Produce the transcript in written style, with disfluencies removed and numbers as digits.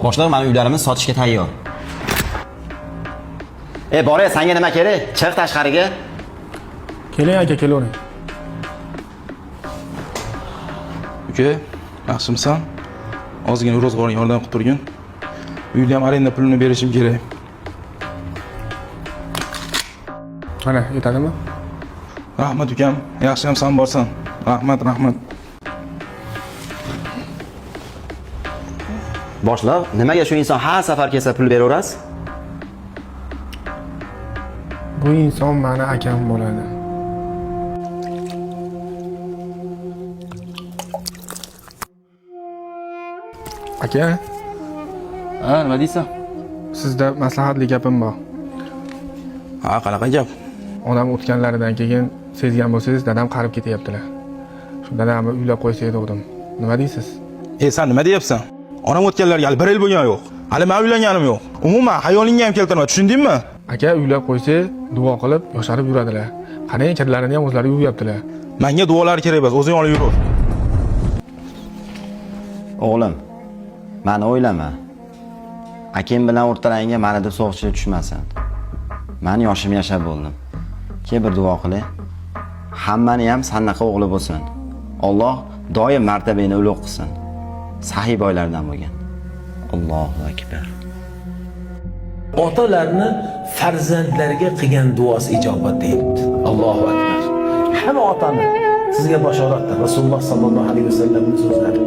Boshliq, mana uylarimiz sotishga tayyor. E, bora, senga nima kerak? Chiq tashqariga. Keling aka, kelavering. Uka, yaxshimisan? Ozgina ro'zg'oring yordam qilib turgin. Uyda ham arenda pulini berishim kerak. Mana, yetadimi? Rahmat ukam, yaxshi ham san borsan. Rahmat, rahmat. Boshliq, nimaga shu inson har safar kelsa pul beraverasiz? Bu inson mani akam bo'ladi. Aka, Ha, nima deysan? sizda maslahatli gapim bor. Ha, qanaqa gap? Onam o'tganlaridan keyin sezgan bo'lsangiz, dadam qarib ketyaptilar. Shu dadamni uylab qo'ysak degandim. Nima deysiz? E, sen nima deyapsan? Onam o'tganlarga hali bir yil bo'lgani yo'q. Hali men uylanganim yo'q. Umuman xayolingga ham keltirma, tushundingmi? Aka, uylab qo'ysak, duo qilib, yosharib yuradilar. Qarang, kirlarini ham o'zlari yuvyaptilar. Menga duolar kerak emas, o'zing olib yur. O'g'lim, mani o'ylama. Akam bilan o'rtalaringga mani deb so'g'chilik tushmasin. Man yoshim yashab bo'ldim. Ke bir duo qilay. Hammani ham sannaqa o'g'li bo'lsin. Alloh doim martabangni ulug' qilsin. Sahiy boylardan bo'lgin. Allohu akbar. Otalarni farzandlariga qilgan duosi ijobat deyilibdi. Allohu akbar. Hamma otani sizga bashoratdir. Rasululloh sallallohu alayhi vasallamning so'zlari.